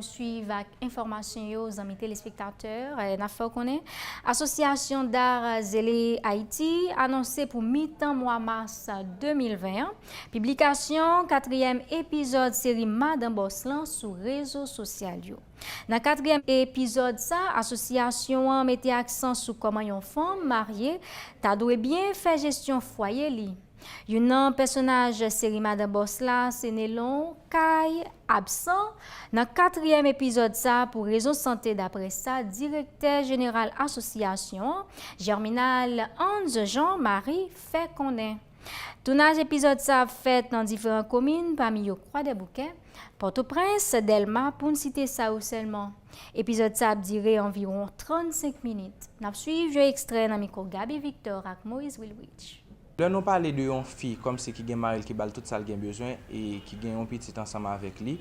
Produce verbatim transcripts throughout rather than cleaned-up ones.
Swiv ak enfòmasyon yo, zanmi telespektatè, eh, n ap fè w konnen Asosyasyon Dar Zele Ayiti anonse pou mitan mwa mas de mil ven an, piblikasyon katriyèm epizòd seri Madan Bòs lan sou rezo sosyal yo. Nan katriyèm epizòd sa, asosyasyon an mete aksan sou kòman yon fanm marye ta dwe byen fè jesyon fwaye li. Youn nan pèsonaj seri Madan Bòs la se Nelon Kay Absan. Nan katriyèm epizòd sa, pou rezon sante, daprè sa direktè jeneral asosyasyon an, Germinal Hans Jean Marie, fè konnen. Tounaj epizòd sa ap fèt nan diferan komin, pami yo Kwadèboukè, Pòtoprens, Dèlma, pou n site sa yo sèlman. Epizòd sa ap dire anviwon trannsenk minit. N ap swiv yon ekstrè nan mikwo Gaby Victor ak Moïse Wilwich. Lè nou pale de yon fi kòmsi ki gen mari l ki ba l tout sa l gen bezwen e ki gen yon pitit ansanm avèk li,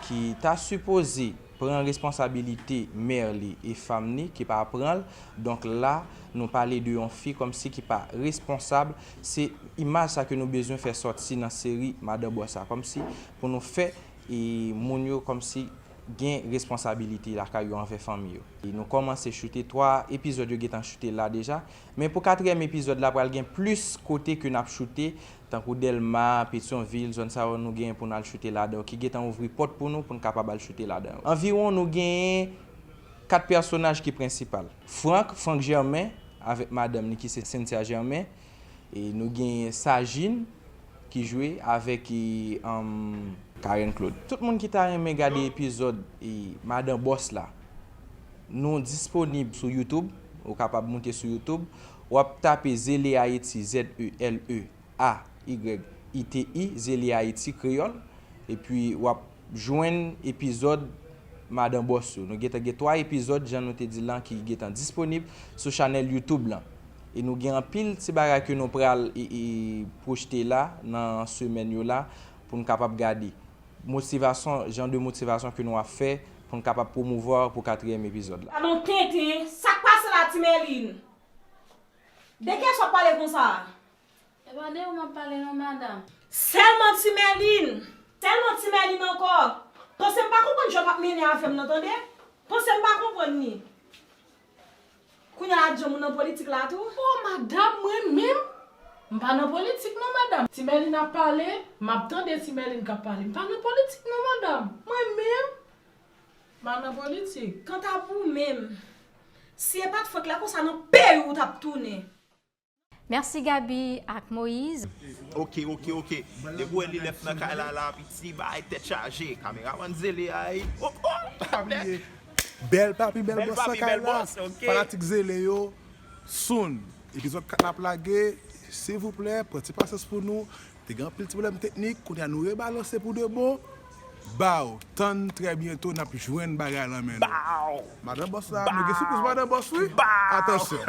ki ta sipoze pran responsabilite mè li e fanm li ki pa pran l. Donk la, nou pale de yon fi kòmsi ki pa responsab. Se imaj sa ke nou bezwen fè sòti nan seri Madan Bòs la, kòmsi pou nou fè e moun yo kòmsi gen responsabilite lakay yo anvè fanmi yo. E nou kòmanse choute, twa epizòd yo gentan choute la deja, men pou katriyèm epizòd la pral gen plis kote ke n ap choute, tankou Dèlma, Petyonvil, zòn sa yo nou genyen pou n al choute ladan yo, ki gentan ouvri pòt pou nou pou n kapab al choute ladan yo. Anviwon nou genyen kat pèsonaj ki prensipal. Frank, Frank Germain, avèk madanm li ki se Cynthia Germain. E nou genyen Sajin ki jwe avèk e, um, Karen Claude. Tout moun ki ta renmen gade epizòd e, Madan Bòs la, nou disponib sou YouTube. Ou kapab moute sou YouTube. W ap tape Zele Ayiti, Z E L E A Y I T I, Zele Ayiti Kreyòl. Epi w ap jwenn epizòd Madan Bòs yo. Nou gentan gen twa epizòd, jan nou te di l lan, ki gentan disponib sou chanèl YouTube lan. E nou gen anpil ti bagay ke nou pral e, e, pwojte la nan semèn yo la pou n kapab gade. Motivasyon, jan de motivasyon ke nou ap fè pou n kapab pwomouvwa pou katriyèm epizòd la. Gadon tenten, sa k pase la, Ti Mèlin? De kiyès w ap pale konsa a? E pa de ou m ap pale non, madanm. Sèlman Ti Mèlin! Sèlman Ti Mèlin ankò! Panse m pa konprann jan w ap mennen avè m nan, tande? Panse m pa konprann li. Kounye a la, John, ou nan politik la tou? O, madanm, mwen menm? M pa nan politik non, madanm. Ti Mèlin ap pale, m ap tande Ti Mèlin k ap pale. M pa nan politik non, madanm. Mwen menm, m pa nan politik. Kanta pou ou menm, si e pa t Frank la, konsa nan peyi w ou t ap tounen. Mèsi Gaby ak Moïse. Ok, ok, ok. Depi w wè Lilèf nan kay la, la, piti, bay tèt chaje. Kameramann Zele a, ey. Oh, oh. Pa bliye. Bèl papi, bèl bòs nan kay la. Fanatik Zele yo, soon. Epizòd kat la ap lage. Silvouplè, pran ti pasyans pou nou. Te gen anpil ti pwoblèm teknik, kounye a nou rebalanse pou de bon. Baw, tann trè byento n ap jwenn bagay lan men nou. Baw! Madan Bòs la, nou gen sipriz Madan Bòs, wi. Baw! Atansyon.